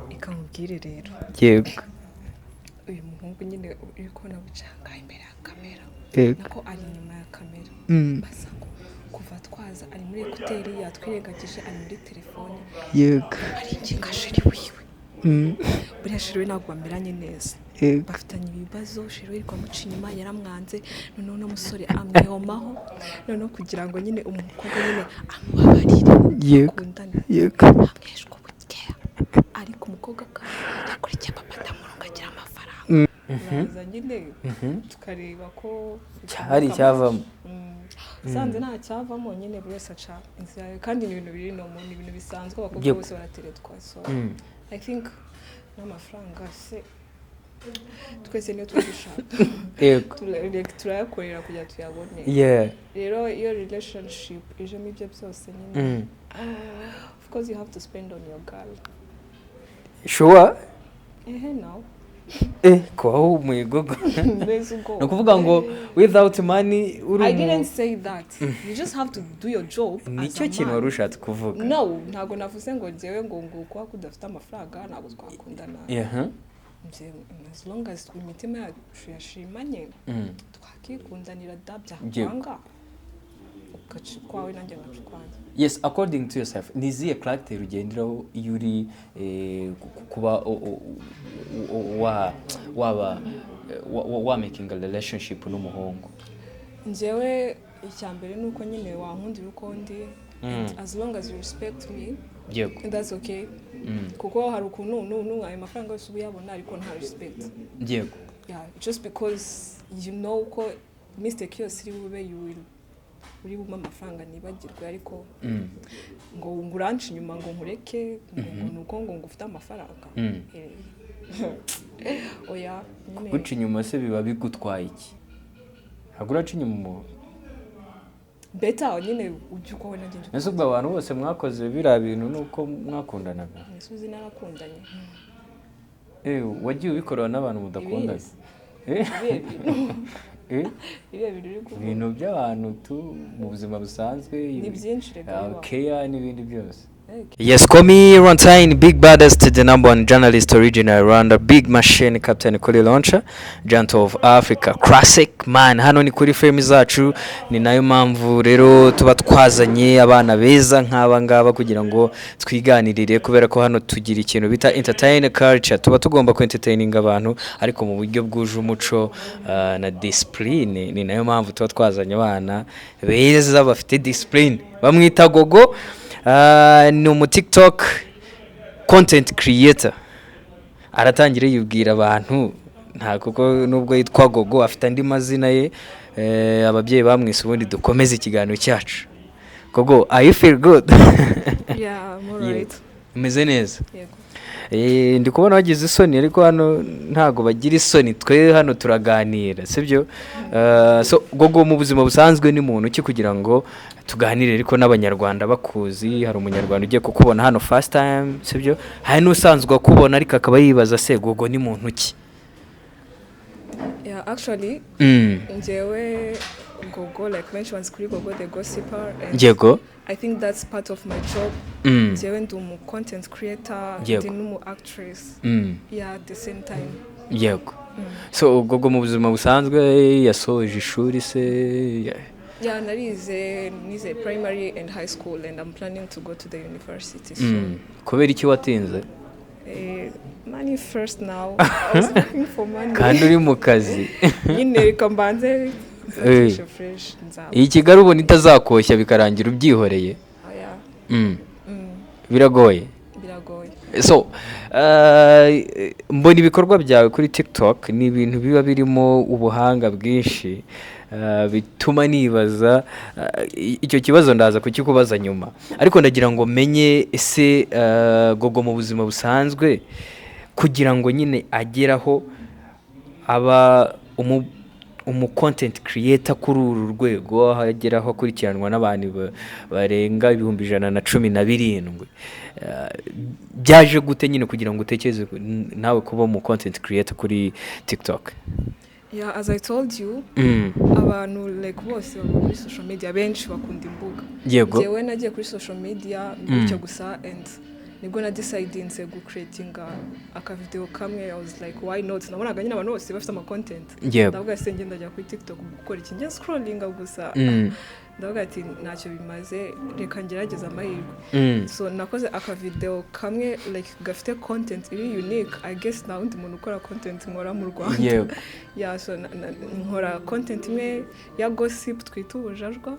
Reka nkubwire rero. Yego. Uyu muhungu nyine uri kubona bucanga imbere ya kamera, nako ari inyuma ya kamera, basa ngo kuva twaza ari muri écouteurs, yatwirengagije, ari muri telefone. Ari inginga chéri wiwe. Buriya chéri we ntabwo bameranye neza. Bafitanye ibibazo. Chéri we yirirwa amuca inyuma, yaramwanze. Noneho uno musore amwihomaho, noneho kugira ngo nyine umukobwa nyine amubabarire, bakundane, amweshwa bukeya, ariko umukobwa yakurikiye papa ndamurunga, agira amafaranga. Uraza nyine tukareba ko Cyari icyavamo. Usanze nta cyavamo nyine, buri wese aca inzira ye, kandi ni ibintu biri normal, ni ibintu bisanzwe, abakobwa bose barateretwa. So I think n'amafaranga se twese niyo tuba dushaka. Turayakorera kugira tuyabone. Rero iyo relationship ijemo ibyo byose nyine, of course you have to spend on your girl. Sure. Ehe, no. Kubaho umuyigogo. Mbese ubwo Ni ukuvuga ngo without money uri I didn't say that. You just have to do your job as Nicyo a kintu man. wari ushatse kuvuga. No, ntabwo navuze ngo njyewe ngo kuba kudafite amafaranga ntabwo twakundana. Njye, as long as imitima yacu yashimanye, twakikundanira da. Byakwanga ugaca ukwawe, nanjye ngaca ukwanjye. Yes, according to yourself, ni izihe character ugenderaho iyo uri kuba waba wa making a relationship n'umuhungu? Njyewe icya mbere ni uko nyine wankundira uko ndi, and as long as you respect me, that's okay, kuko hari ukuntu ayo mafaranga yose uba uyabona ariko nta respect. Yeah, just because you know ko mistake yose iri bube, you will uri bumpe amafaranga nibagirwe, ariko ngo urance inyuma, ngo nkureke, ngo nuko ngo ufite amafaranga. Oya nyine. Guca inyuma se biba bigutwaye iki? Ntabwo uraca inyuma umuntu? Better nyine ujya ukwawe, nanjye njya Ese ubwo abantu bose mwakoze biriya bintu nuko mwakundanaga? Ese uzi narakundanye? Wagiye ubikorera n'abantu mudakundana? Ibihe bintu? Ibihe bintu uri kuvuga? Ibintu by'abantu tu mu buzima busanzwe. Ni byinshi rega bibaho. Keya n'ibindi byose. Yes, call me Rontine, Big Baddest, the number one journalist original Rwanda, Big Machine, Captain Kuri Launcher, Giant of Africa, Classic Man. Hano ni kuri filimi zacu, ni nayo mpamvu rero tuba twazanye abana beza nk'aba ngaba kugira ngo twiganirire, kubera ko hano tugira ikintu bita entertain culture. Tuba tugomba ku entertaining abantu ariko mu buryo bwuje umuco na discipline. Ni nayo mpamvu tuba twazanye abana beza bafite discipline. Bamwita Gogo. Ni umu TikTok content creator. Aratangira yibwira abantu, nta kuko nubwo yitwa Gogo afite andi mazina ye ababyeyi bamwise, ubundi dukomeze ikiganiro cyacu. Gogo, are you feel good? Yeah, I'm alright. Umeze neza? Yego. Ndi kubona wagize isoni, ariko hano ntago bagira isoni, twe hano turaganira, sibyo? So Gogo mu buzima busanzwe ni muntu ki, kugira ngo tuganire ariko n'Abanyarwanda bakuzi? Hari Umunyarwanda ugiye kukubona hano first time, sibyo? Hari n'usanzwe akubona ariko akaba yibaza se Gogo ni muntu ki? Yeah, actually, njyewe Gogo, like benshi banzi kuri Gogo the Gossiper, and I think that's part of my job. Njyewe ndi umu content creator, ndi n'umu actress, yeah, at the same time. Yego. So Gogo mu buzima busanzwe yasoje ishuri se? Yeah, narize, nize primary and high school, and I'm planning to go to the university soon. Kubera iki watinze? Money first now. I was looking for money. Kandi uri mu kazi. Nyine reka mbanze mfatishe fresh, nzaba. Iyi Kigali ubona itazakoshya bikarangira ubyihoreye? Oya. Biragoye. Biragoye. So mbona ibikorwa byawe kuri TikTok ni ibintu biba birimo ubuhanga bwinshi, bituma nibaza icyo kibazo ndaza kukikubaza nyuma, ariko ndagira ngo menye ese Gogo mu buzima busanzwe, kugira ngo nyine ageraho aba umu content creator kuri uru rwego, aho ageraho akurikiranwa n'abantu barenga 117,000, byaje gute nyine kugira ngo utekereze nawe kuba umu content creator kuri TikTok? Yeah, as I told you, abantu like bose baba kuri social media, benshi bakunda imbuga. Njyewe nagiye kuri social media gutyo gusa, and Nibwo na decidinze gucreatinga akavideo kamwe. I was like, "Why not?" Nabonaga nyine abantu bose bafite ama content. Ndavuga se ngenda njya kuri TikTok gukora iki? Njya scrollinga gusa. Ndavuga ati ntacyo bimaze, reka ngerageze amahirwe. So nakoze akavideo kamwe like gafite content iri unique. I guess nta wundi muntu ukora content nkora mu Rwanda. Yeah, so nkora content imwe ya gossip twita ubujajwa.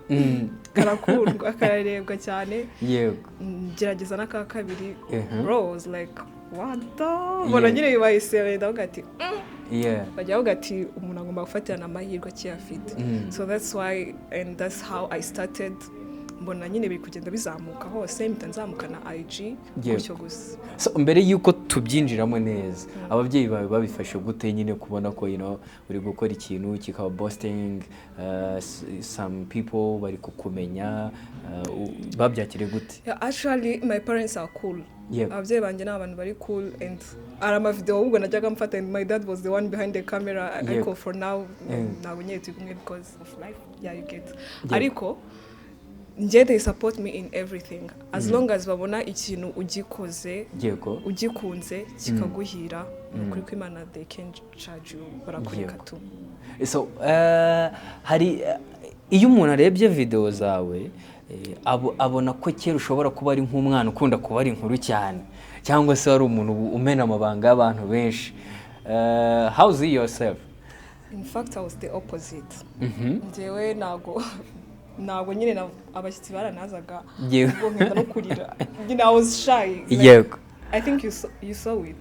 Karakundwa, kararebwa cyane. Ngerageza n'aka kabiri. Bro was like, "What the?" Mbona nyine bibaye sere, ndavuga ati bajya bavuga ati umuntu agomba gufatirana amahirwe akiyafite. So that's why and that's how I started. Mbona nyine biri kugenda bizamuka hose, mpita nzamuka na IG gutyo gusa. So, mbere y'uko tubyinjiramo neza, ababyeyi bawe babifashe gute nyine kubona ko uri gukora ikintu kikaba boosting, some people bari kukumenya, babyakiriye gute? Yeah, actually my parents are cool. Ababyeyi banjye ni abantu bari cool and hari amavideo ahubwo najyaga mfata and my dad was the one behind the camera. Ariko for now ntabwo nyine turi kumwe because of life, yeah, you get. Ariko njye they support me in everything as long as babona ikintu ugikoze ugikunze, kikaguhira. Ni ukuri kw'Imana, they can charge you, barakureka tu. So hari iyo umuntu arebye video zawe, abona ko kera ushobora kuba ari nk'umwana ukunda kubara inkuru cyane, cyangwa se wari umuntu umena amabanga y'abantu benshi. How's it yourself? In fact, I was the opposite. Njyewe ntabwo nyine abashyitsi baranazaga ubwo nkenda no kurira nyine. I was shy like, I think you saw it,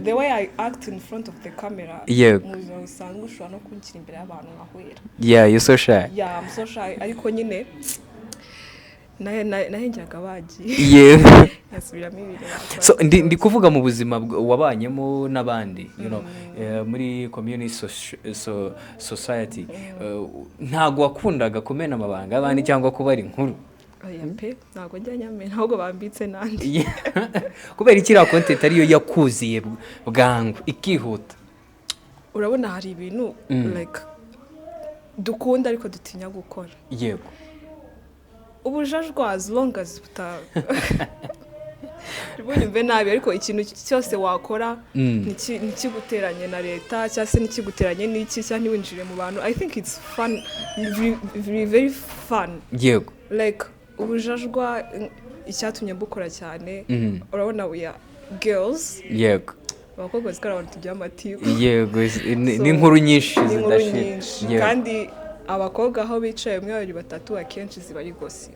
the way I act in front of the camera. Mu buzima busanzwe ushobora no kunshyira imbere y'abantu nkahwera. Yeah, you're so shy. Yeah, I'm so shy, ariko nyine nahengeraga bagiye nkasubiramo ibintu bakora. So ndi kuvuga mu buzima wabanyemo n'abandi, muri community society, ntabwo wakundaga kumena amabanga y'abandi cyangwa kubara inkuru? Oya pe, ntabwo njya nyamena, ahubwo bambitse n'andi. Yeah. Kubera iki iriya content ariyo yakuziye bwangu ikihuta? Urabona hari ibintu like dukunda ariko dutinya gukora. Ubujajwa, as long as buta bunyumve nabi, ariko ikintu cyose wakora ntikiguteranye na leta cyangwa se ntikiguteranye n'iki cyangwa ntiwinjire mu bantu, I think it's fun, very, very, very fun. Like ubujajwa, icyatumye mbukora cyane, urabona we are girls, abakobwa bazi ko ari abantu tugira amatiku. Yego, n'inkuru nyinshi n'inkuru zidashira. nyinshi. Kandi abakobwa aho bicaye umwe, babiri, batatu, akenshi ziba ari gossip.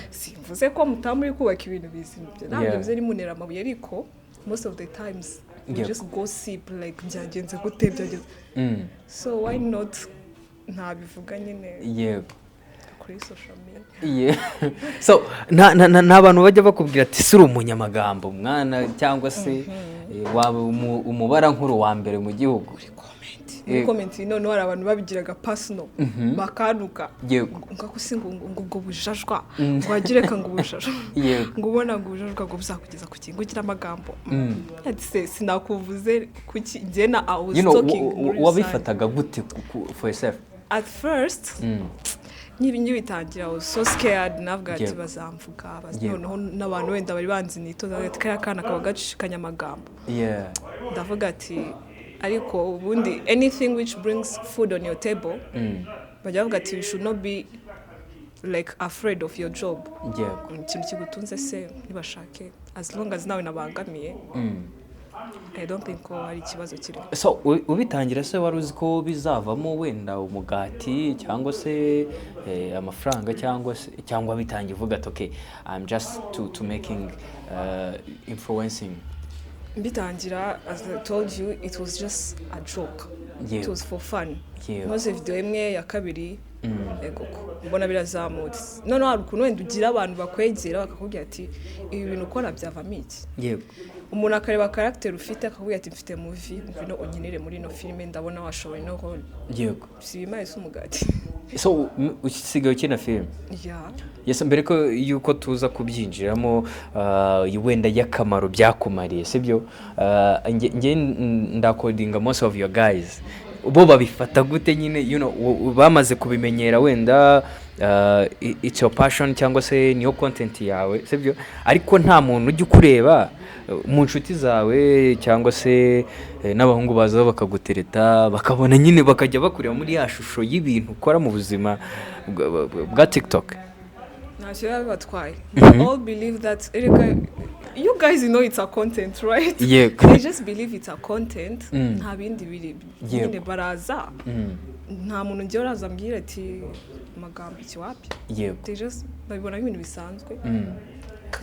Simvuze ko mutamu muri kubaka ibintu bizima, ibyo ntabwo bivuze nimunera amabuye, ariko most of the times we just gossip like byagenze gute, byagenze. So why not ntabivuga nyine kuri social media? Yeah. So nta bantu bajya bakubwira ati si uri umunyamagambo mwana, cyangwa se waba umubarankuru wa mbere mu gihugu? Comment, muri comment noneho hari abantu babigiraga personal bakanuka ngo ako se ngo ubwo bujajwa, ngo wagireka ngo ubujajwa, ngo ubona ngo ubujajwa ngo buzakugeza ku kintu, ugira amagambo. Ati se sinakuvuze kuki? Njye na I was talking muri rusange. Wabifataga gute for yourself? At first nkibitangira I was so scared. Navuga ati bazamvuga, noneho n'abantu wenda bari banzi nitoza ati kariya kana kaba gacishikanya amagambo. Ndavuga ati ariko ubundi anything which brings food on your table, bajya bavuga ati you should not be like afraid of your job. Ikintu kigutunze se ntibashake, as long as nawe nabangamiye, I don't think ko hari ikibazo kirimo. So ubitangira se wari uzi ko bizavamo wenda umugati cyangwa se amafaranga, cyangwa se cyangwa bitangiye uvuga ati okay, I'm just to making influencing? Mbitangira, as I told you, it was just a joke. It was for fun. Nkoze video imwe, ya kabiri, ego ko mbona birazamutse. Noneho hari ukuntu wenda ugira abantu bakwegera bakakubwira ati ibi bintu ukora byavamo iki? Umuntu akareba character ufite akakubwira ati mfite movie, ngwino unkinire muri ino filime, ndabona washoboye ino role. Si ibimaye si umugati. So usigaye ukina filime? Yeah. Yes, mbere ko yuko tuza kubyinjiramo, wenda y'akamaro byakumariye, sibyo? Nge ndakodinga most of your guys, bo babifata gute nyine, bamaze kubimenyera wenda? It's your passion cyangwa se niyo content yawe, sibyo? Ariko nta muntu ujya ukureba mu nshuti zawe cyangwa se n'abahungu baza bakagutereta, bakabona nyine bakajya bakureba muri ya shusho y'ibintu ukora mu buzima bwa TikTok? Ntacyo biba bibatwaye. They all believe that, erega you guys know it's a content, right? Yego. They just believe it's a content. Nta bindi biri. Nyine baraza, nta muntu njyewe uraza ambwira ati amagambo iki, wapi. They just babibona nk'ibintu bisanzwe,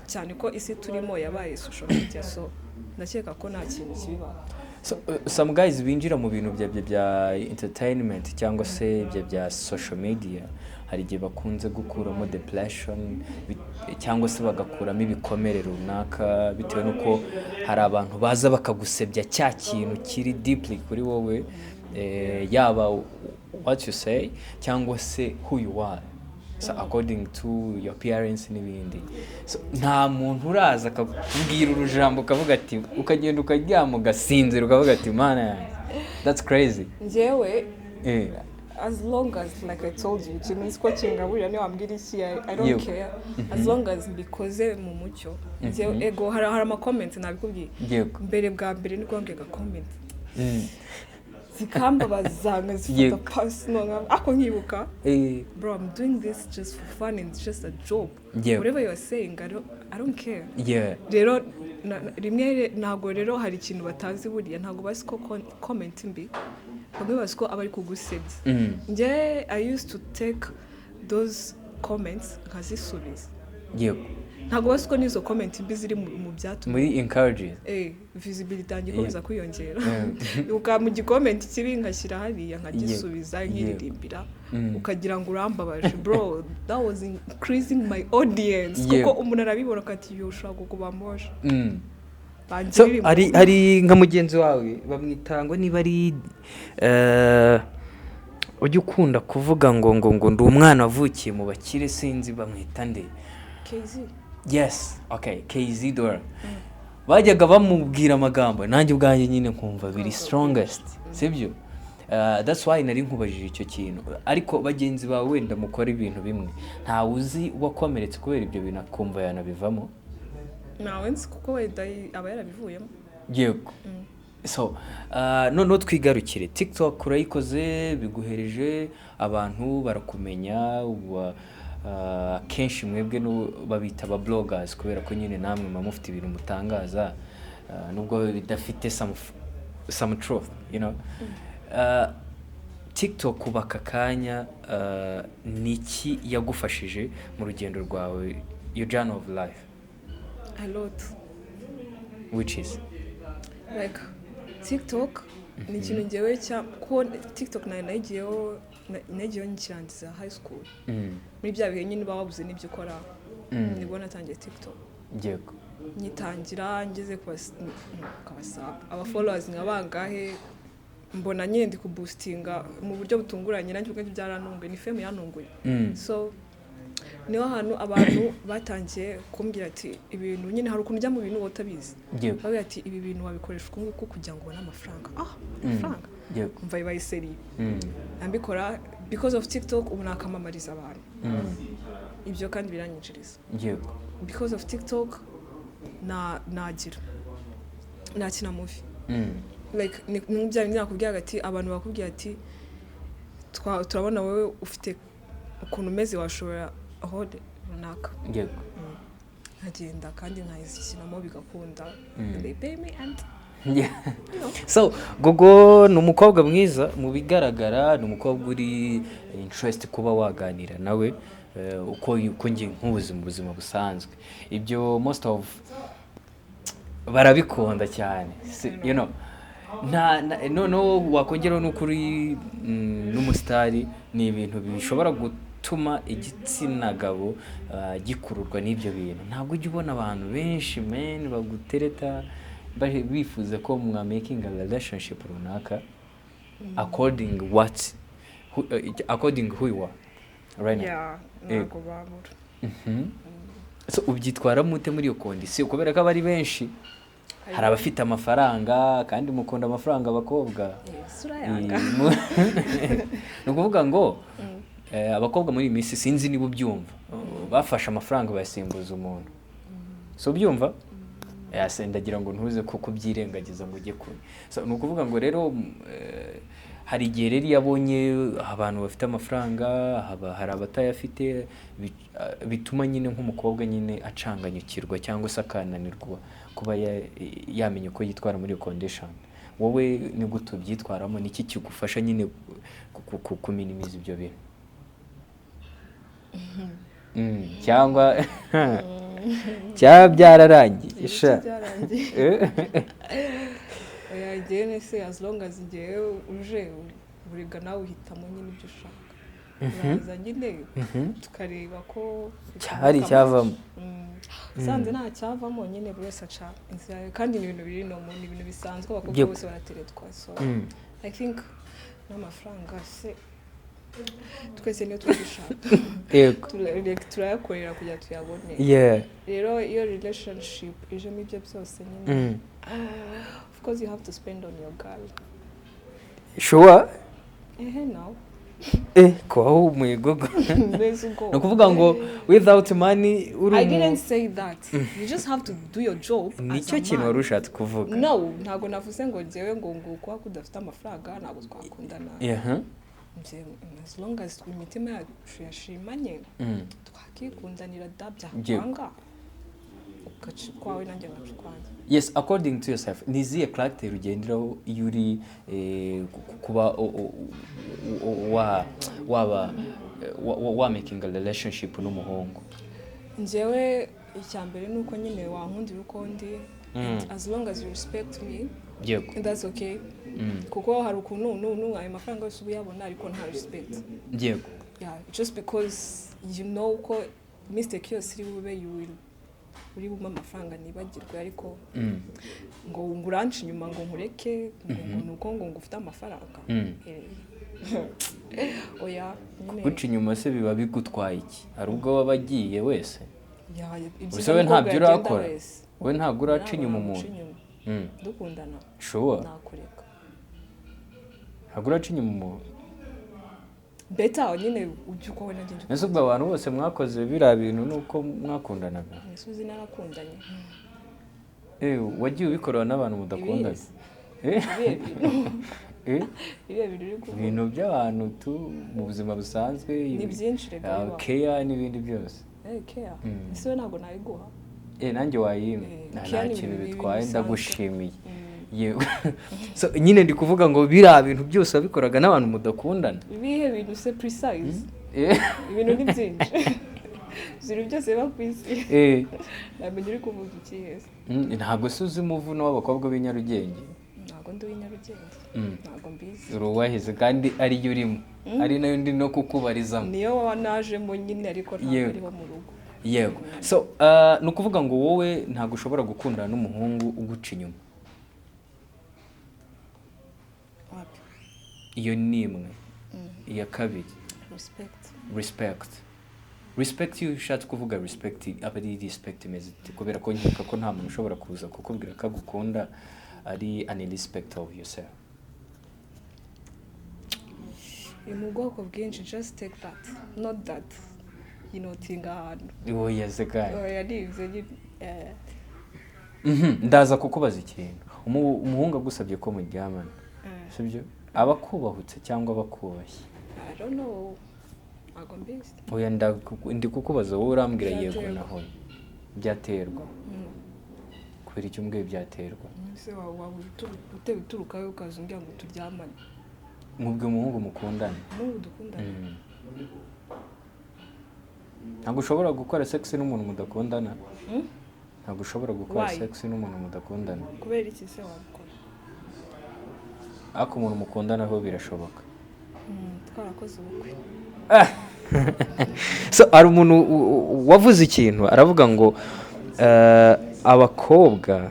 cyane ko isi turimo yabaye social media, so ndakeka ko nta kintu kibibaho. So, some guys binjira mu bintu bya entertainment cyangwa se bya social media, hari igihe bakunze gukuramo depression cyangwa se bagakuramo ibikomere runaka, bitewe n'uko hari abantu baza bakagusebya cya kintu kiri deeply kuri wowe, yaba what you say cyangwa se who you are, so according to your appearance n'ibindi. So, nta muntu uraza akakubwira urujambo ukavuga ati, ukagenda ukaryama ugasinzira ukavuga ati: "Mana yanjye, that's crazy"? Njyewe, as long as, like I told you, ikintu nzi ko kingaburira, niyo wambwira iki, I don't care as long as mbikoze mu mucyo. Njyewe ego, hari ama comment nabikubwiye mbere, bwa mbere nibwo wambwiraga comment zikambabaza, nkazifata personal, ariko nkibuka, bro, I'm doing this just for fun and it's just a job. Whatever you are saying, I don't care. Rero rimwe ntabwo rero hari ikintu batazi buriya, ntabwo bazi ko comment mbi, bamwe bazi ko aba ari kugusebya. Njye I used to take those comments nkazisubiza. Ntabwo bazi ko n'izo comment mbi ziri mu byatumye muri encourages visibility yanjye ikomeza kwiyongera. Uka mu gicomment kibi nkashyira hariya nkagisubiza, nkiririmbira, ukagira ngo urambabaje. Bro, that was increasing my audience, kuko umuntu arabibona akati: "Yo, ushobora kuba moje." So, Bangirira hari impuhwe. Hari nka mugenzi wawe bamwita ngo niba ari ujya ukunda kuvuga ngo ndi umwana wavukiye mu bakire, sinzi bamwita nde? KZ. Yes, okay, KZ Dora. Bajyaga bamubwira amagambo, nanjye ubwanjye nyine nkumva biri strongest, sibyo? That's why nari nkubajije icyo kintu. Ariko bagenzi bawe wenda mukora ibintu bimwe, ntawe uzi wakomeretse kubera ibyo bintu akumva yanabivamo? Ntawe nzi, kuko wenda aba yarabivuyemo. Yego. So noneho twigarukire TikTok. Urayikoze, biguhereje abantu barakumenya, kenshi mwebwe babita aba bloggers kubera ko nyine namwe muba mufite ibintu mutangaza, nubwo bidafite some truth. TikTok uba aka kanya, ni iki yagufashije mu rugendo rwawe, your journey of life? A lot. Which is? Like TikTok ni ikintu ngewe cya ko TikTok nayo nayigiyeho nkirangiza high school, muri bya bihe nyine uba wabuze n'ibyo ukora, nibwo natangiye TikTok. Nyitangira ngeze ku kabasaba aba followers nka bangahe, mbona nyine ndi kuboostinga mu buryo butunguranye. Nanjye ubwanjye byarantunguye, ni fame yantunguye. So niho hantu abantu batangiye kumbwira ati ibintu nyine, hari ukuntu ujya mu bintu uba utabizi, bavuga ati ibi bintu wabikoresha uku nguku kugira ngo ubone amafaranga. Ah, amafaranga! Umva, bibaye sérieux. Ndabikora because of TikTok. Ubu nakamamariza abantu, ibyo kandi biranyinjiriza. Because of TikTok na nagira nakina movie. Like ni bya bindi nakubwira ati abantu bakubwira ati turabona wowe ufite ukuntu umeze, washobora role runaka. Nkagenda kandi nkayizikinamo bigakunda. They pay me and So Gogo ni umukobwa mwiza mu bigaragara, ni umukobwa uri interest kuba waganira nawe, uko njye nkuzi mu buzima busanzwe. Ibyo most of barabikunda cyane. Noneho wakongeraho n'ukuri n'umusitari, ni ibintu bishobora gutuma igitsina gabo gikururwa n'ibyo bintu. Ntabwo ujya ubona abantu benshi men bagutereta bifuza ko mwa making a relationship runaka according who you are right now? Yeah, ntabwo babura. So ubyitwaramo ute muri iyo condition? Kubera ko aba ari benshi, hari abafite amafaranga, kandi mukunda amafaranga abakobwa. Isura yanga. Ni ukuvuga ngo Abakobwa muri iyi minsi, sinzi niba ubyumva, bafashe amafaranga bayasimbuza umuntu. So ubyumva? Yase ndagira ngo ntuze ko kubyirengagiza ngo ujye kure. So, ni ukuvuga ngo rero hari igihe rero iyo abonye abantu bafite amafaranga, haba hari abatayafite, bituma nyine nk'umukobwa nyine acanganyukirwa cyangwa se akananirwa kuba yamenya uko yitwara muri iyo condition. Wowe ni gute ubyitwaramo? Ni iki kigufasha nyine kuminimiza ibyo bintu? Cyangwa byararangiye sha? Byarangiye. Oya, njyewe nese as long as njyewe uje buriga, nawe uhitamo nyine ibyo ushaka. Uraza nyine tukareba ko Cyari cyavamo. Usanze nta cyavamo nyine, buri wese aca inzira ye, kandi ni ibintu biri normal, ni ibintu bisanzwe, abakobwa bose barateretwa. So I think n'amafaranga se twese niyo tuba dushaka. Turayakorera kugira tuyabone. Rero iyo relationship ijemo ibyo byose nyine, of course you have to spend on your girl. Sure? Ehe, nawe. Kubaho umugogo. Mbese ubwo Ni ukuvuga ngo without money uri I didn't say that. You just have to do your job as Nicyo a kintu man. wari ushatse kuvuga. No, ntabwo navuze ngo njyewe ngo kuba kudafite amafaranga ntabwo twakundana. Njye, as long as imitima yacu yashimanye, twakikundanira da. Byakwanga ugaca ukwawe, nanjye ngaca ukwanjye. Yes, according to yourself, ni izihe character ugenderaho iyo uri kuba waba wa making a relationship n'umuhungu? Njyewe icya mbere ni uko nyine wankundira uko ndi. And as long as you respect me, that's okay, kuko hari ukuntu ayo mafaranga yose uba uyabona ariko nta respect. Yeah, just because you know ko mistake yose iri bube, you will uri bumpe amafaranga nibagirwe, ariko ngo urance inyuma, ngo nkureke, ngo ni uko ngo ufite amafaranga. Oya nyine. Guca inyuma se biba bigutwaye iki? Hari ubwo waba agiye wese? Ya, ibyiza Gusa we ni uko ntabyo yagenda urakora? wese. Wowe ntabwo uraca Ntabwo inyuma naguca umuntu? inyuma. Dukundana? Sure? Nakureka. Ntabwo uraca inyuma umuntu? Better nyine ujya uko we nanjye njya. Ese ubwo abantu bose mwakoze biriya bintu ni uko mwakundanaga? Imisozi narakundanye. Wagiye ubikorera n'abantu mudakundana? Ibihe? Ibihe bintu? Ibihe bintu uri kuvuga? Ibintu by'abantu tu mu buzima busanzwe. Ni byinshi rega bibaho. Keya n'ibindi byose. Care. Ese we ntabwo nayiguha? Nanjye wayimpa. Care Nta ni kintu ibintu bitwaye. bisanzwe. Ndagushimiye. Yewe, so nyine ndi kuvuga ngo biriya bintu byose wabikoraga n'abantu mudakundana? Ibihe bintu se precise? Ibintu ni byinshi, ibintu byose biba ku isi. Namenye uri kuvuga ikihe se? Ntabwo se uzi umuvuno w'abakobwa b'i Nyarugenge? Ntabwo ndi uw'i Nyarugenge. Ntabwo mbizi. Uruwahize kandi ariyo urimo, ari nayo ndi no kukubarizamo. Niyo waba najemo nyine, ariko ntabwo ariho mu rugo. Yego. So ni ukuvuga ngo wowe ntabwo ushobora gukundana n'umuhungu uguca inyuma? Wapi. Iyo ni imwe. Iya kabiri? Respect. Respect. Respect, iyo ushatse kuvuga respect, aba ari respect imeze ite? Kubera ko nkeka ko nta muntu ushobora kuza kukubwira ko agukunda ari an respect of yourself. Iri mu bwoko bwinshi. Just take that, not that yinotinga ahantu. Oya se kandi. Oya, ni ibyo nyine. Ndaza kukubaza ikintu. Umuhungu agusabye ko muryamana, sibyo, aba akubahutse cyangwa aba akubashye? I don't know, ntabwo mbizi. Oya, ndi kukubaza, wowe urambwira yego. Byaterwa. Naho byaterwa. Kubera icyo umbwiye byaterwa? Ese waba utewe uturukayo ukaza umbwira ngo turyamane? Mubwe umuhungu mukundana. N'ubu dukundana. Ntabwo ushobora gukora sex n'umuntu mudakundana. Ntabwo ushobora gukora Why? sex n'umuntu mudakundana. Kubera iki se wabikora? Ariko umuntu mukundana ho birashoboka. Twarakoze ubukwe. So hari umuntu wavuze ikintu, aravuga ngo abakobwa,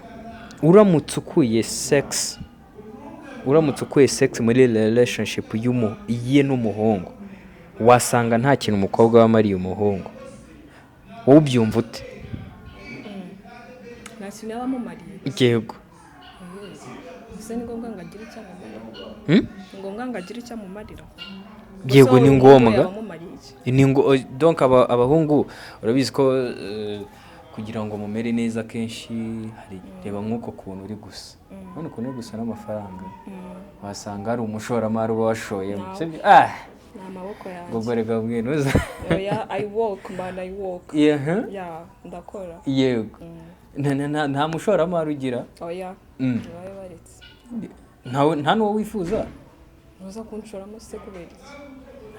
uramutse ukuye sex muri relationship ye n'umuhungu, wasanga nta kintu umukobwa aba amariye umuhungu. Wowe ubyumva ute? Nta kintu yaba amumariye? Yego. Ese ni ngombwa ngo agire icyo amumarira? Hmm? Ni ngombwa ngo agire icyo amumarira? Yego, Gusa ni wowe ngombwa. yaba amumariye iki? Ni ngo donc abahungu urabizi ko kugira ngo mumere neza kenshi hari, reba nk'uko kuntu uri gusa, urabona ukuntu uri gusa n'amafaranga, wasanga hari umushoramari uba washoyemo. Nawe. Sibyo? Ah. Ni amaboko yanjye. Ngo reka mwinuza. Oya, I work, man, I work. Yeah, huh? Yeah, ndakora. Yego, nta mushoramari ugira? Oya. Ntibabe baretse. Nta n'uwo wifuza? Ntuza kunshoramo se kubera iki?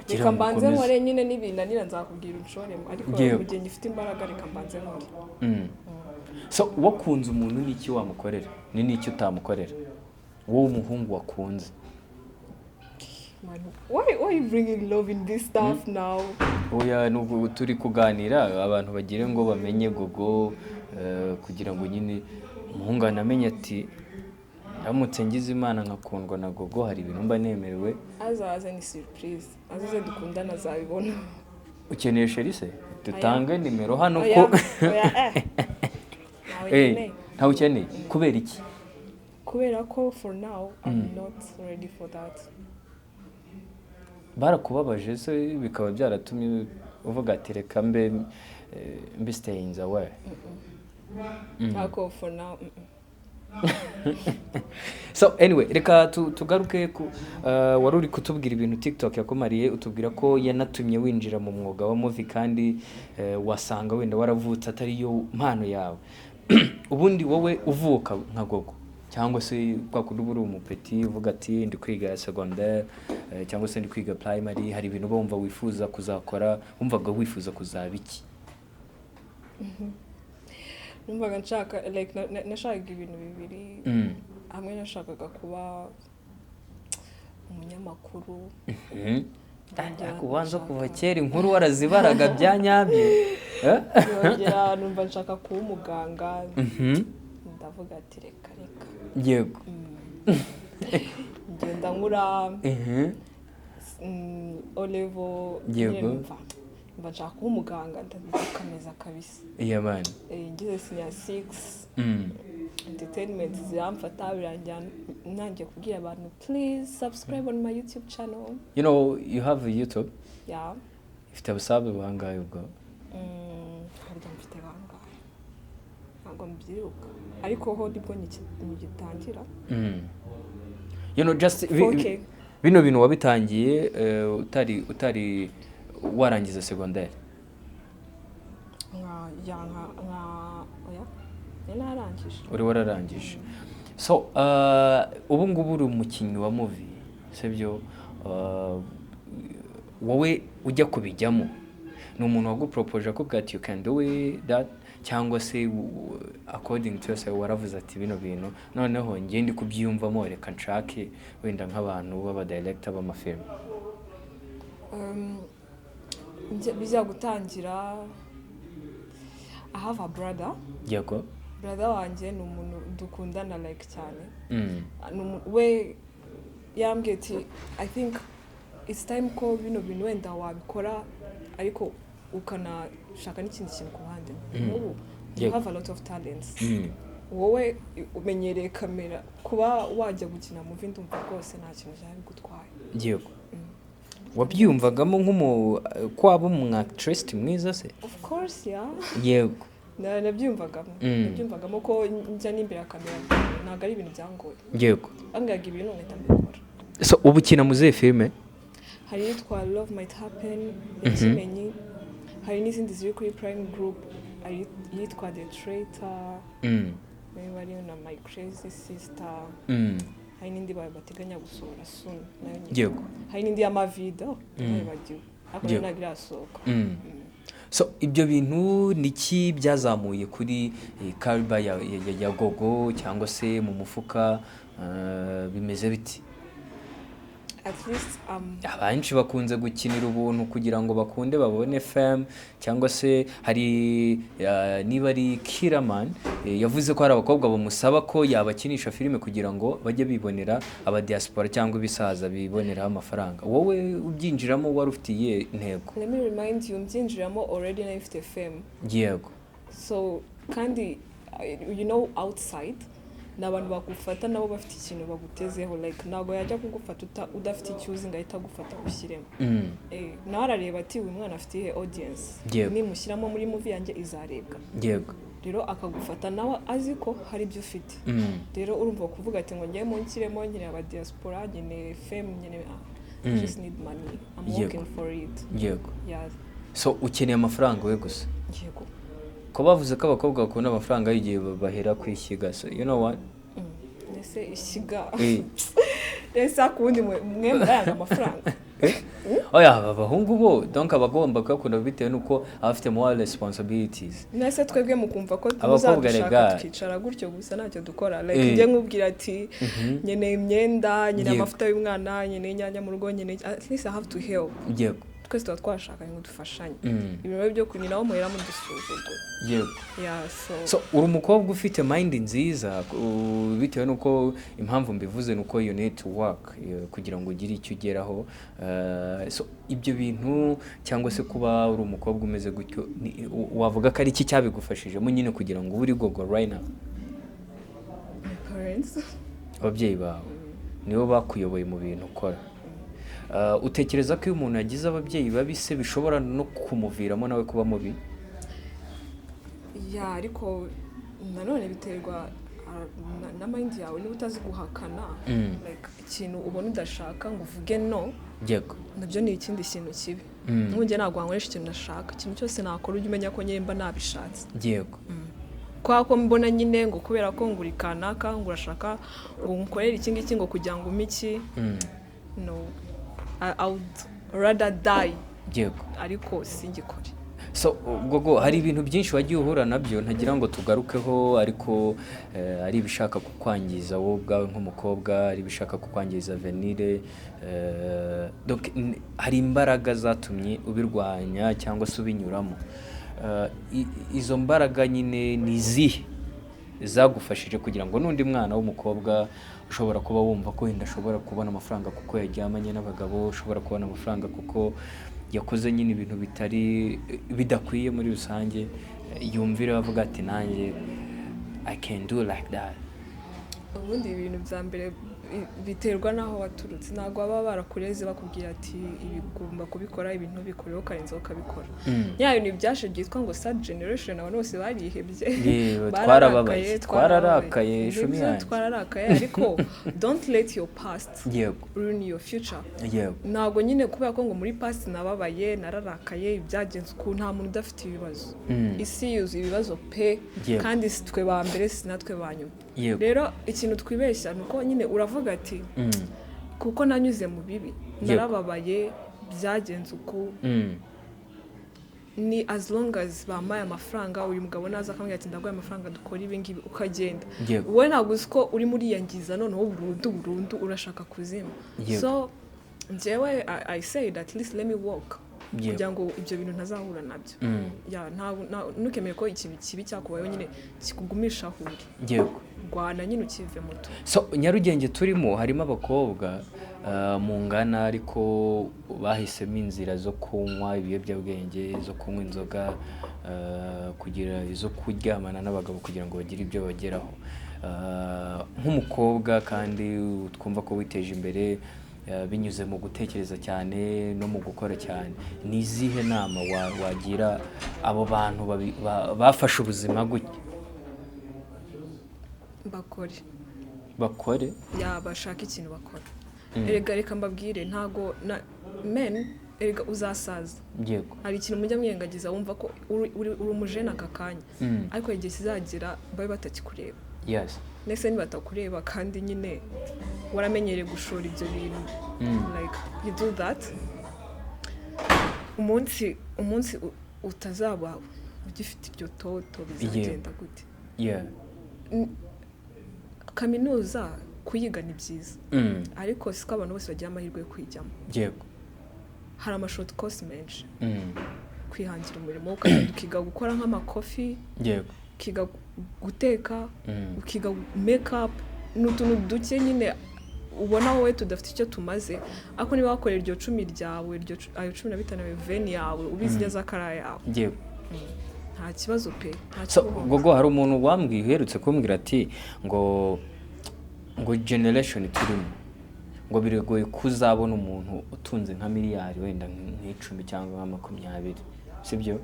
Agira Reka ngo mbanze ukomeze. nkore nyine, nibinanira nzakubwira unshoremo, ariko mu gihe ngifite imbaraga reka mbanze nkore. So wakunze umuntu, n'iki wamukorera ni n'iki utamukorera, wowe umuhungu wakunze? Man, why you bringing love in this stuff now? Oya, nubwo turi kuganira abantu bagire ngo bamenye Gogo, kugira ngo nyine umuhungu anamenye ati ndamutse ngize Imana nkakundwa na Gogo, hari ibintu mba nemerewe. Azaze, ni surprise, azaze dukundana azabibona. Ukeneye chéri se dutange nimero hano? Oya. Ko Oya, eh, ntawe nkeneye. Ntawe ukeneye kubera iki? Kubera ko for now I'm not ready for that. Barakubabaje se bikaba byaratumye uvuga ati reka mbe mbe staying away? Ariko for now, So anyway, reka tugaruke ku wari uri kutubwira ibintu TikTok yakumariye, utubwira ko yanatumye winjira mu mwuga wa movie, kandi wasanga wenda waravutse atari yo mpano yawe. Ubundi wowe uvuka nka Gogo, cyangwa se kwa kundi uba uri umupeti uvuga ati ndi kwiga secondaire cyangwa se ndi kwiga primary, hari ibintu uba wumva wifuza kuzakora, wumvaga wifuza kuzaba iki? Numvaga nshaka like nashakaga ibintu bibiri hamwe. Nashakaga kuba umunyamakuru. Ndongera Ariko ubanza kuva kera inkuru warazibaraga bya nyabyo, eh? Ndongera numva nshaka kuba umuganga. Ndavuga ati reka reka. Ngenda nkura, O level nyine numva nshaka kuba umuganga, ndakomeza kabisa. Yeah, man. Ngize senior six, entertainment ziramfata, birangira ntangiye kubwira abantu please subscribe on my YouTube channel. You know you have a YouTube? Yeah. Ifite abasabe bangahe ubwo? Harya mfite bangahe? Ntabwo mbyibuka, ariko ho nibwo ngitangira. You know just 4K. Bino bintu wabitangiye utari warangiza secondaire? Nka ya nka oya, nari narangije. Uri wararangije. So ubu ngubu uri umukinnyi wa movie, sibyo? Wowe ujya kubijyamo, ni umuntu waguporopoje akubwira ati you can do it that, cyangwa se according to yourself waravuze ati bino bintu noneho njye ndi kubyiyumvamo, reka nshake wenda nk'abantu b'aba director b'amafilm? Bijya gutangira, I have a brother. Brother wanjye ni umuntu dukundana like cyane. We yambwiye ati I think it's time ko bino bintu wenda wabikora, ariko ukanashaka n'ikindi kintu ku ruhande. Nk'ubu you have a lot of talents. Wowe umenyereye kamera, kuba wajya gukina movie ndumva rwose nta kintu byaba bigutwaye. Yego, wabyiyumvagamo nk'umu ko waba umu actress mwiza se? Of course, yeah. Nabyiyumvagamo. Nabyiyumvagamo ko njya n'imbere ya kamera ntabwo ari ibintu byangoye. Bambwiraga ibintu nkahita mbikora. So ubu ukina mu zihe filime? Hari iyitwa Love Might Happen ya Kimenyi, hari n'izindi ziri kuri Prime Group, hari iyitwa The Traitor, niba ariyo na My Crazy Sister. Hari n'indi bateganya gusohora soon nayo nyine. Hari n'indi y'amavida ntayibagiwe, ariko nayo ntabwo irasohoka. So ibyo bintu ni ki byazamuye kuri caliber ya Gogo cyangwa se mu mufuka, bimeze biti? At least Abenshi bakunze gukinira ubuntu kugira ngo bakunde babone fame, cyangwa se hari niba ari Kiraman, yavuze ko hari abakobwa bamusaba ko yabakinisha filime kugira ngo bajye bibonera aba diaspora cyangwa ibisaza biboneraho amafaranga. Wowe ubyinjiramo wari ufitiye intego? Let me remind you, mbyinjiramo already nari mfite fame. So kandi you know outside Ni abantu bagufata nabo bafite ikintu bagutezeho. Like, ntabwo yajya kugufata udafite icyo uzi ngo ahite agufata agushyiremo. Nawe arareba ati: "Uyu mwana afite iyihe audience? Nimushyiramo muri movie yanjye izarebwa?" Rero akagufata nawe azi ko hari ibyo ufite. Rero urumva, kuvuga ati ngo ngiye munshyiremo, nkeneye aba diaspora, nkeneye fame, nkeneye, I just need money, I'm working for it. Yeah. So ukeneye amafaranga we gusa? Yego. Ko bavuze ko abakobwa bakunda amafaranga y'igihe bahera ku ishyiga, so you know what? Ese ishyiga? Eh. Ese akundi mwe murayanga amafaranga? Oya, abahungu bo donc abagomba kuyakunda bitewe n'uko aba afite more responsibilities. Nese twebwe mukumva ko Abakobwa muzadushaka rega. tukicara gutyo gusa ntacyo dukora? Like, njye nkubwira ati nkeneye imyenda, nkeneye amavuta y'umwana, nkeneye inyanya mu rugo, nkeneye, at least I have to help. Twese tuba twashakanye ngo dufashanye. Ibintu byo ni naho muhera mudusuzugura. Yeah, so, So uri umukobwa ufite mind nziza, bitewe n'uko impamvu mbivuze ni uko you need to work kugira ngo ugire icyo ugeraho. So ibyo bintu cyangwa se kuba uri umukobwa umeze gutyo, wavuga ko ari iki cyabigufashijemo nyine kugira ngo ube uri Gogo right now? My parents. Ababyeyi bawe nibo bakuyoboye mu bintu ukora. Utekereza ko iyo umuntu yagize ababyeyi babi se bishobora no kumuviramo nawe kuba mubi? Yeah, ariko nanone biterwa na mind yawe. Niba utazi guhakana, like ikintu ubona udashaka ngo uvuge no, nabyo ni ikindi kintu kibi. Nk'ujye ntabwo wankoresha ikintu nashaka. Ikintu cyose nakora, ujye umenya ko nyine mba nabishatse. Kubera ko mbona nyine ngo kubera ko ngo uri kanaka, ngo urashaka ngo nkorere iki ngiki ngo kugira ngo umpe iki, no, I would rather die, ariko singikore. So Gogo, hari ibintu byinshi wagiye uhura nabyo ntagira ngo tugarukeho, ariko ari ibishaka kukwangiza wowe ubwawe nk'umukobwa, ari ibishaka kukwangiza avenir. Donc hari imbaraga zatumye ubirwanya cyangwa se ubinyuramo. Izo mbaraga nyine ni izihe zagufashije kugira ngo n'undi mwana w'umukobwa ushobora kuba wumva ko wenda ashobora kubona amafaranga kuko yaryamanye n'abagabo, ushobora kubona amafaranga kuko yakoze nyine ibintu bitari bidakwiye muri rusange, yumvire avuga ati: "Nanjye I can do like that"? Ubundi ibintu bya mbere biterwa n'aho waturutse. Ntabwo baba barakureze bakubwira ati ibi ugomba kubikora, ibi ntubikore, ukarenzaho ukabikora. Ya bintu byashe byitwa ngo sad generation, abantu bose barihebye. Yewe, Bararakaye, twarababaye, twararakaye, twarababaye. Shumi Nibyo, yanjye. twararakaye, ariko don't let your past ruin your future. Ntabwo nyine kubera ko ngo muri past nababaye, nararakaye, byagenze uku. Nta muntu udafite ibibazo. Isi yuzuye ibibazo pe. Kandi si twe ba mbere, si natwe ba nyuma. Rero ikintu twibeshya ni uko nyine uravuga ati kuko nanyuze mu bibi, narababaye, byagenze uku, ni as long as bampaye amafaranga, uyu mugabo naza akambwira ati ndaguhaye amafaranga dukora ibi ngibi, ukagenda. Wowe ntabwo uzi ko urimo uriyangiza noneho burundu burundu, urashaka kuzima. So njyewe I said at least let me work kugira ngo ibyo bintu ntazahura nabyo. Yeah, ntukemere ko ikintu kibi cyakubayeho nyine kikugumisha aho uri. Rwana nyine ukive muto. So Nyarugenge turimo harimo abakobwa mungana ariko bahisemo inzira zo kunywa ibiyobyabwenge, zo kunywa inzoga, kugira izo kuryamana n'abagabo kugira ngo bagire ibyo bageraho. Nk'umukobwa kandi twumva ko witeje imbere binyuze mu gutekereza cyane no mu gukora cyane, ni izihe nama wagira abo bantu bafashe ubuzima gutya? Bakore. Bakore. Ya, bashaka ikintu bakora. Erega reka mbabwire, ntago na men, erega uzasaza. Hari ikintu mujya mwirengagiza, wumva ko uri umujene aka kanya, ariko igihe kizagera babe batakikureba. Ndetse nibatakureba kandi nyine waramenyereye gushora ibyo bintu, like you do that, umunsi utazaba ugifite iryo toto bizagenda gute? Kaminuza kuyiga ni byiza, ariko siko abantu bose bagira amahirwe yo kuyijyamo. Hari ama short course menshi, kwihangira umurimo, ukagenda ukiga gukora nk'amakofi, ukiga guteka, ukiga makeup. Ni utuntu duke nyine ubona wowe tudafite icyo tumaze, ariko niba wakorera iryo 10 ryawe, ayo 15 yawe, 20 yawe, ubizi neza ko ari ayawe. Nta kibazo pe, nta So, kibazo. Gogo, hari umuntu wambwiye, uherutse kumbwira ati ngo generation turimo, ngo biragoye kuzabona umuntu utunze nka miliyari wenda nk'icumi cyangwa nka 20, sibyo?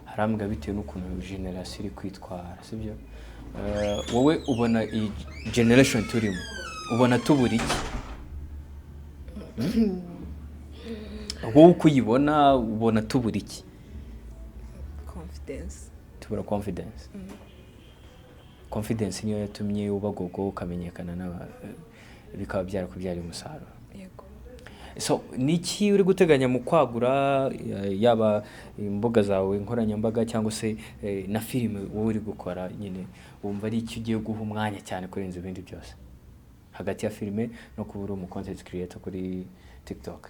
Harambwa bitewe n'ukuntu generation iri kwitwara, sibyo? Wowe ubona iyi generation turimo, ubona tubura iki? Wowe uko uyibona, ubona tubura iki? Confidence. Tubura confidence. Confidence niyo yatumye uba Gogo, ukamenyekana bikaba byarakubyariye umusaruro. Yego. So ni iki uri guteganya mu kwagura, yaba imbuga zawe nkoranyambaga cyangwa se na filime wowe uri gukora nyine? Wumva ari iki ugiye guha umwanya cyane kurenza ibindi byose hagati ya filime no kuba uri umu content creator kuri TikTok?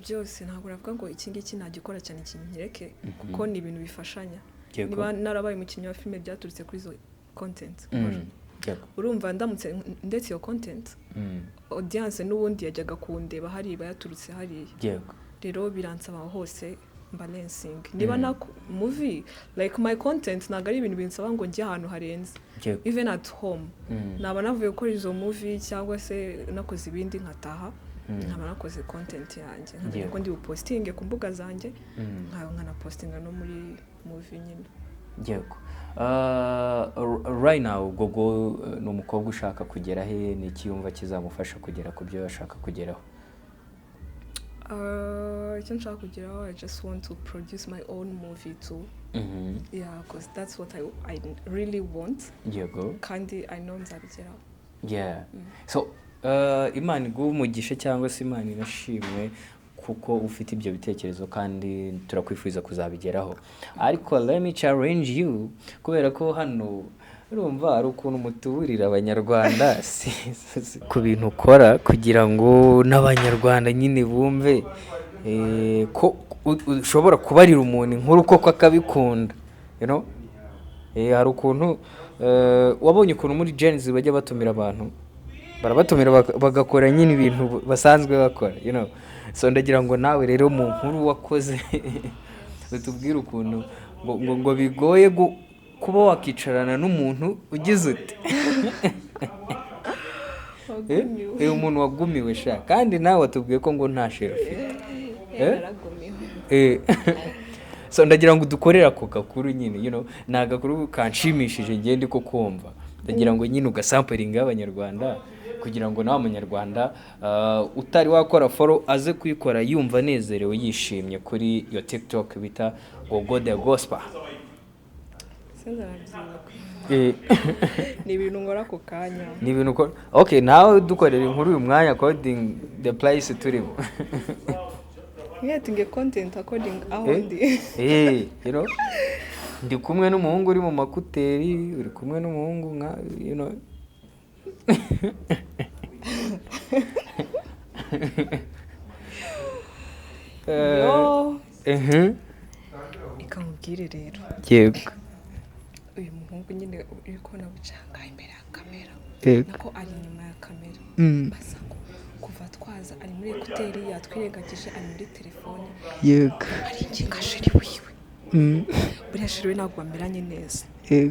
Byose. Ntabwo navuga ngo iki ngiki nagikora cyane, ikintu nkireke, kuko ni ibintu bifashanya. Niba narabaye umukinnyi wa filime, byaturutse kuri izo content. Urumva, ndamutse ndetse iyo content, audience n'ubundi yajyaga kundeba hariya yaturutse hariya. Rero biransaba hose balancing. Niba na movie, like my content, ntabwo ari ibintu binsaba ngo njye ahantu harenze. Even at home, naba navuye gukora izo movie cyangwa se nakoze ibindi, nkataha, nkaba nakoze content yanjye, nkamenya ko ndi bupostinge ku mbuga zanjye, nkanapostinga no muri movie nyine. Yego. Right now Gogo ni umukobwa ushaka kugera he? Ni iki yumva kizamufasha kugera ku byo ashaka kugeraho? Icyo nshaka kugeraho, I just want to produce my own movie too. Yeah, because that's what I really want. Kandi I know nzabigeraho. Yeah, so Imana iguhe umugisha cyangwa se Imana inashimwe kuko ufite ibyo bitekerezo, kandi turakwifuriza kuzabigeraho. Ariko let me challenge you, kubera ko hano urumva hari ukuntu mutuburira Abanyarwanda ku bintu ukora, kugira ngo n'Abanyarwanda nyine bumve ko ushobora kubarira umuntu inkuru koko akabikunda. Hari ukuntu wabonye ukuntu muri Gen-Z bajya batumira abantu, barabatumira bagakora nyine ibintu basanzwe bakora. So ndagira ngo nawe rero mu nkuru wakoze utubwire ukuntu ngo bigoye kuba wakicarana n'umuntu ugize ute. Wagumiwe. Umuntu wagumiwe sha, kandi nawe watubwiye ko ngo nta chéri ufite. Eh? Naragumiwe. So ndagira ngo udukorere ako gakuru nyine, ni agakuru kanshimishije ngende ko kumva. Ndagira ngo nyine ugasamplinga y'Abanyarwanda, kugira ngo nawe Munyarwanda utari wakora follow aze kuyikora yumva anezerewe, yishimye kuri iyo TikTok bita Gogo the Gospel. Sinzanabyibuka. Ni ibintu nkora ako kanya. Ni ibintu ukora. Okay, nawe dukorera inkuru uyu mwanya according the place turimo. Nketinge content according aho ndi. Ndi kumwe n'umuhungu uri mu ma écouteurs, uri kumwe n'umuhungu nka. Yo, ikamubwire rero. Yego. Uyu muhungu nyine uri kubona wicaye imbere ya kamera, nako ari inyuma ya kamera, basa ngo kuva twaza ari muri écouteurs, yatwirengagije, ari muri telefone. Ari inginga chéri wiwe. Buriya chéri we ntabwo bameranye neza.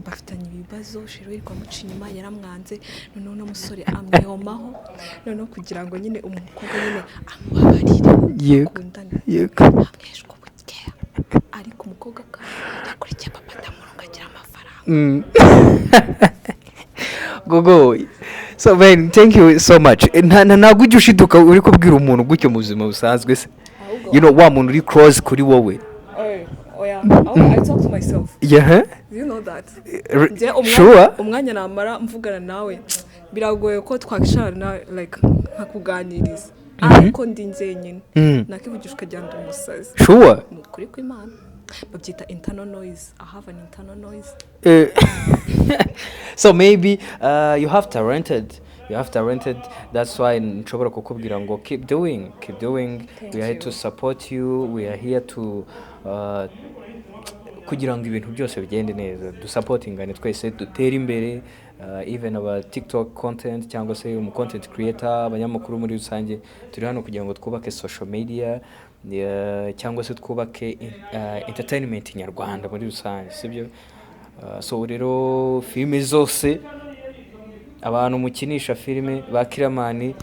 Bafitanye ibibazo. Chéri we yirirwa amuca inyuma, yaramwanze. Noneho uno musore amwihomaho, noneho kugira ngo nyine umukobwa nyine amubabarire, bakundane, amweshwa bukeya, ariko umukobwa yakurikiye papa ndamurunga agira amafaranga. Gogo, so man, thank you so much. Ntabwo ujya ushiduka uri kubwira umuntu gutyo mu buzima busanzwe se? Ahubwo Wa muntu uri close kuri wowe. Oya, ahubwo I talk to myself. Do you know that? Njye umwanya, umwanya namara mvugana nawe, biragoye ko twakicarana like nkakuganiriza, ariko ndi njyenyine nakivugisha ukagira ngo ndi umusazi. Ni ukuri kw'Imana, babyita internal noise. I have an internal noise. So maybe you have talented, you have talented, that's why nshobora kukubwira ngo keep doing, keep doing. Thank We are here you. to support you, we are here to kugira ngo ibintu byose bigende neza, dusupportingane twese, dutere imbere, even aba TikTok content cyangwa se umu content creator, abanyamakuru muri rusange, turi hano kugira ngo twubake social media. cyangwa se twubake entertainment nyarwanda muri rusange, sibyo? So rero filime zose, abantu mukinisha filime, ba Kiramani,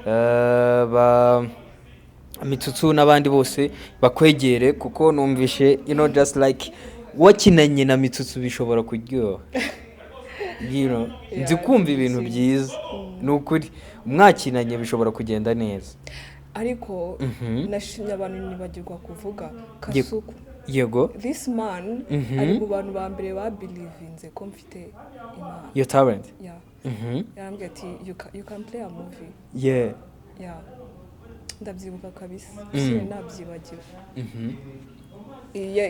ba Mitsutsu n'abandi bose bakwegere, kuko numvishe just like wakinanye na Mitsutsu bishobora kuryoha. Nzi kumva ibintu byiza, ni ukuri mwakinanye bishobora kugenda neza. Ariko nashimye abantu, nibagirwa kuvuga Kasuku. This man ari mu bantu ba mbere babelievinze ko mfite impano. Your talent. Yeah. Yarambwiye ati: You can play a movie." Yeah, ndabyibuka kabisa, sinari nabyibagiwe.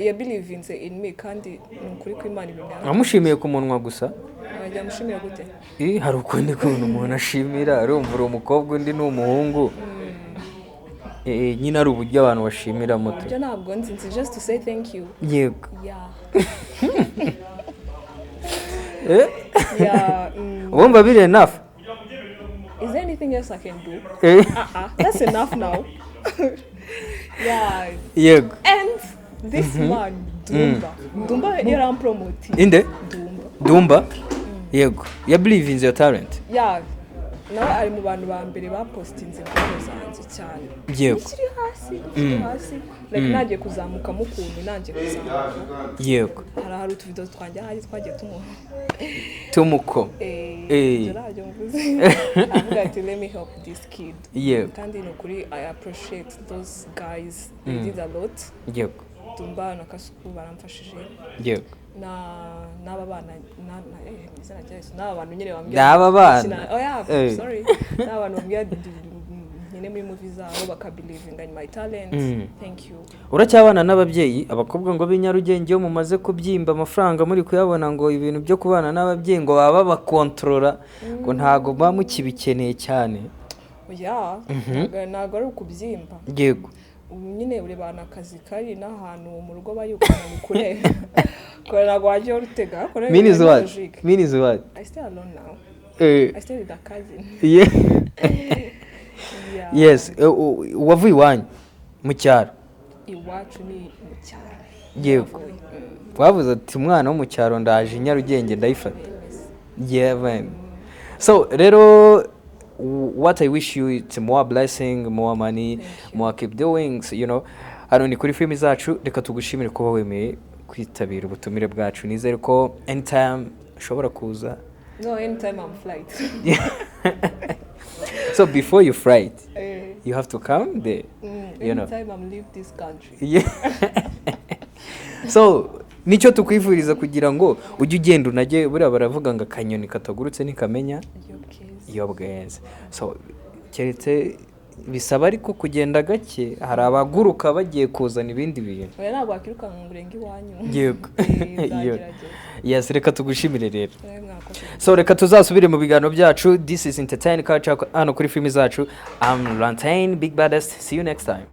Yabelievinze in me, kandi ni ukuri ko Imana ibintu yarakoze. Wamushimiye ku munwa gusa? Wajya mushimira gute? Hari ukundi kuntu umuntu ashimira. Arumva uri umukobwa, undi ni umuhungu. Nyine ari uburyo abantu bashimira muto. Ibyo ntabwo nzi, just to say thank you. Yeah. Yeah. Ubumva biri enough? Is there anything else I can do? Eh. Uh-uh, that's enough now, yeah. And this man Dumba, Dumba yarampromotinze. Inde? Dumba. Dumba, yego, ya believe in your talent. Yeah, nawe ari mu bantu ba mbere bapostinze impano zanjye cyane. Nkiri hasi, nkiri hasi, like nagiye kuzamukamo ukuntu, nanjye kuzamuka. Hari utuvido twanjye ahari twagiye tumuha. Tumuko. Ibyo ntabyo mvuze, avuga ati: "Let me help this kid." Kandi ni ukuri, I appreciate those guys, they did a lot. Dumba na Kasuku baramfashije. Na n'aba bana mu izina rya Yesu, n'aba bantu nyine bambwira N'aba bana? Oh yeah. Sorry, n'aba bantu bambwira nkine muri movie zabo, bakabelievinga in my talent. Thank you. Uracyabana n'ababyeyi? Abakobwa ngo b'i Nyarugenge, iyo mumaze kubyimba amafaranga muri kuyabona, ngo ibintu byo kubana n'ababyeyi ngo baba babakontorora, ngo ntago muba mukibikeneye cyane. Oya, ntabwo ari ukubyimba. Ubu nyine urebana akazi kari n'ahantu mu rugo bari, ukabona ni kure kure, ntabwo wajya urutega kure. Mean is ni what? Logique. Mean is what? I stay alone now. I stay with a cousin. Yeah. Yes, wavuye iwanyu mu cyaro? Iwacu ni mu cyaro. Navuye. Wavuze ati: "Umwana wo mu cyaro, ndaje i Nyarugenge ndayifata." Yeah man. So rero what I wish you, it's more blessing, more money, more keep doing. Hano ni kuri filimi zacu. Reka tugushimire kuba wemeye kwitabira ubutumire bwacu. Nizere ko anytime ushobora kuza. No, anytime I'm flight. So before you flight, you have to come there. Anytime I'm leave this country. Yeah. So nicyo tukwifuriza, kugira ngo ujye ugenda unajye. Buriya baravuga ngo akanyoni katagurutse ntikamenya iyo bwiza. Iyo bweze. So keretse bisaba ariko kugenda gake, hari abaguruka bagiye kuzana ibindi bintu. Oya, ntabwo wakwirukanka ngo urenge iwanyu. Nzagerageza. Yes, reka tugushimire rero. Nawe mwakoze. So reka tuzasubire mu biganiro byacu. This is Entertain Culture, hano kuri filimi zacu. I'm Rantain Big Baddest. See you next time.